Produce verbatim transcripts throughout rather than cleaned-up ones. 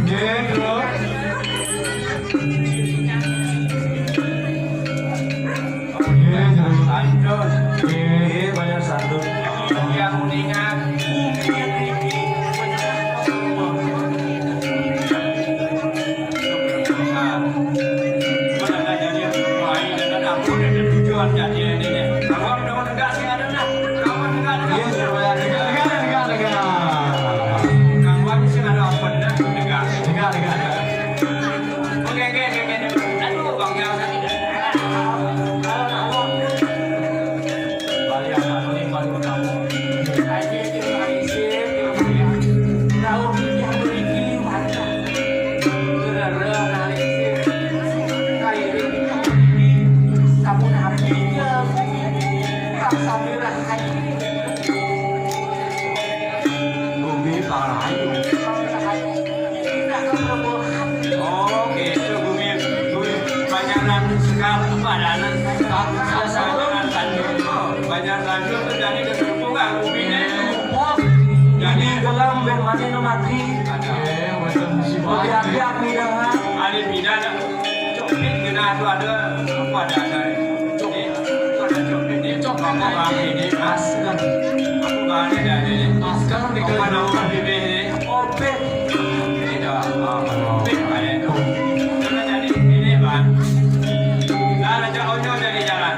Nggih, jero. Santun. Nggih, banyak santun. Yang ningat bumi niki. Nah, mana jadi main dengan aku dan tujuan jadi ini. Kawan dong, negak sih ada, nah. Kawan negak, negak. Iya, jero, ya, negak, negak, negak, negak. Kawan sih ada apa, nah? Negak. Negak, negak, negak. Oke, oke, oke, oke. Aduh, Bang Yos. Bumi Pangerayu. Oh, gitu, bumi, bumi Banjaran Sekar, apa ada anak? Banjaran Tanjung. Banjaran Tanjung itu jadi keterpukan buminya itu. Jadi gelam ben mati no mati. Ada. Biar-biar pindah. Ada pindah, ada. Coklit kena tu ada, apa ada, ada. Coklit. Ada coklit ni. Coklit. Apa bahan ini? Masker. Apa bahan ini ada ni? Masker. Apa nama bibir ni? Obet. Ini dah. Ah, obet. Ada tu. Kena jadi ini, Bang. Dah, raja onyo dari jalan.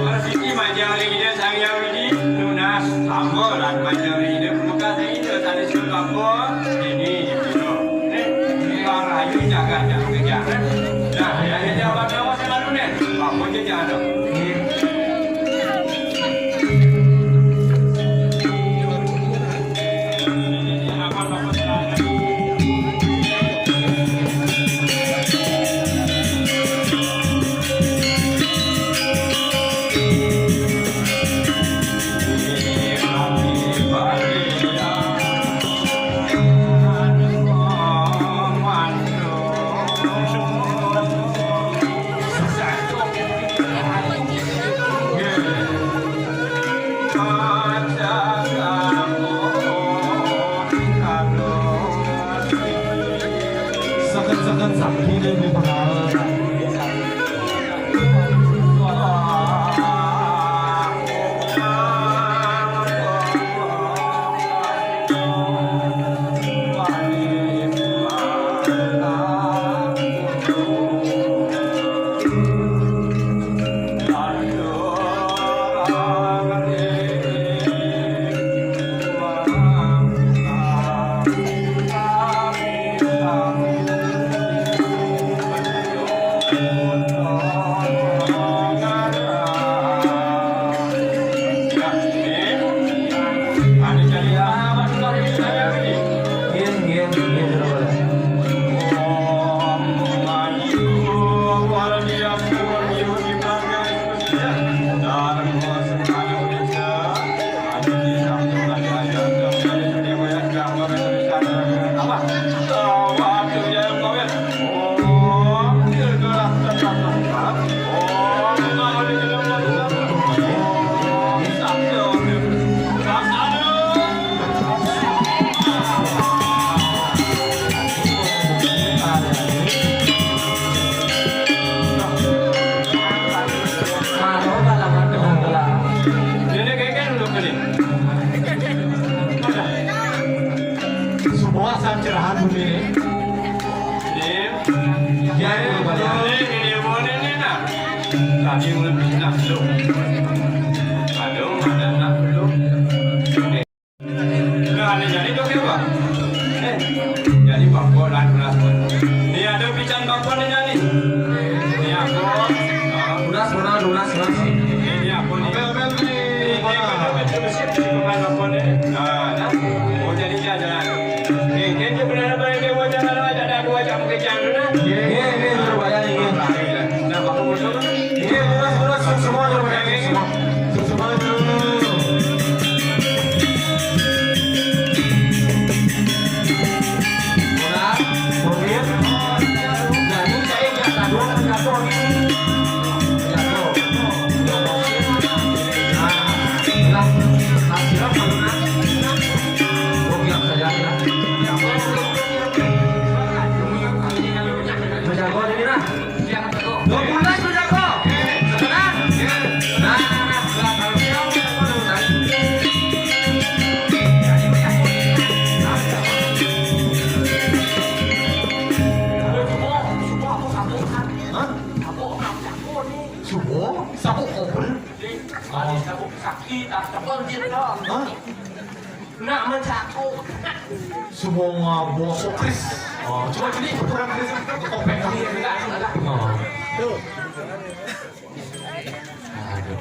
Rezeki majang lagi dia sehari-hari ni. Tunas. Sama lah majang lagi dia. Bukan saya itu. Tadi suruh apa? Ini. Ini. Ini. Orang rayu jaga, jaga kerja. Nah, ya, ya, ya, abang tahu saya lalu ni. Apa je jangan ada. Seket-seket sakti dan dipengaruh. Semua sancerahan bumi ini. Ini, ini, ini, ini, nah. Tadi mulai pindah dulu. Aduh, ada nak dulu. Oke, Pak. Eh, jadi Pak Bo, lah, lah. Ini ada pican Pak Bo nih, nih. Ini apa? Ah. Lunas, lunas, lunas, lunas. Ini apa nih? Oke, oke, oke. Ini apa nih? Bukan Pak Bo nih. Nah, nah. Oh, jadi dia ada. Oke, oke, dia benar apa yang dia wajah, kalau ada, ada wajah mungkin jangan, nah. Iya, iya, iya, benar, Pak, ya, iya. Nah, Pak Bo, iya, lunas, lunas, semua, semua, semua. Dua belas sudah kok. Sekarang. Nah, nah, nah, nah, nah. Hah? Subo? Sabu koper? Hah? Nak mencakuk. Semua bosok, Kris. Oh, coba gini, kurang, Kris. Kopek kali ya, Kris. Oh. Tuh. Aduh.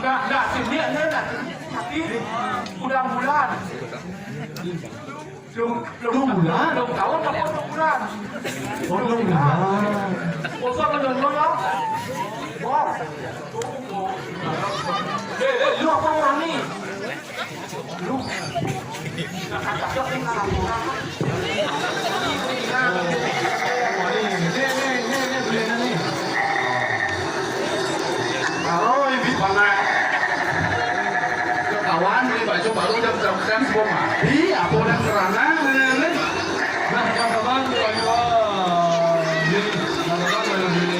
Nah, nah, sini, nah, nah. Tapi udah bulan. Belum, belum, belum bulan. Belum tahun apa belum bulan? Oh, belum bulan. Bosok menurun, ya? Bos. Eh, eh, lu apa orang nih? Lu. Kalau ibu panak ketahuan, ini baju baru udah mudah-mudahan semua mati, apa udah serana, ini, ini. Nah, teman-teman, ayo, ini, teman-teman, ayo, ini.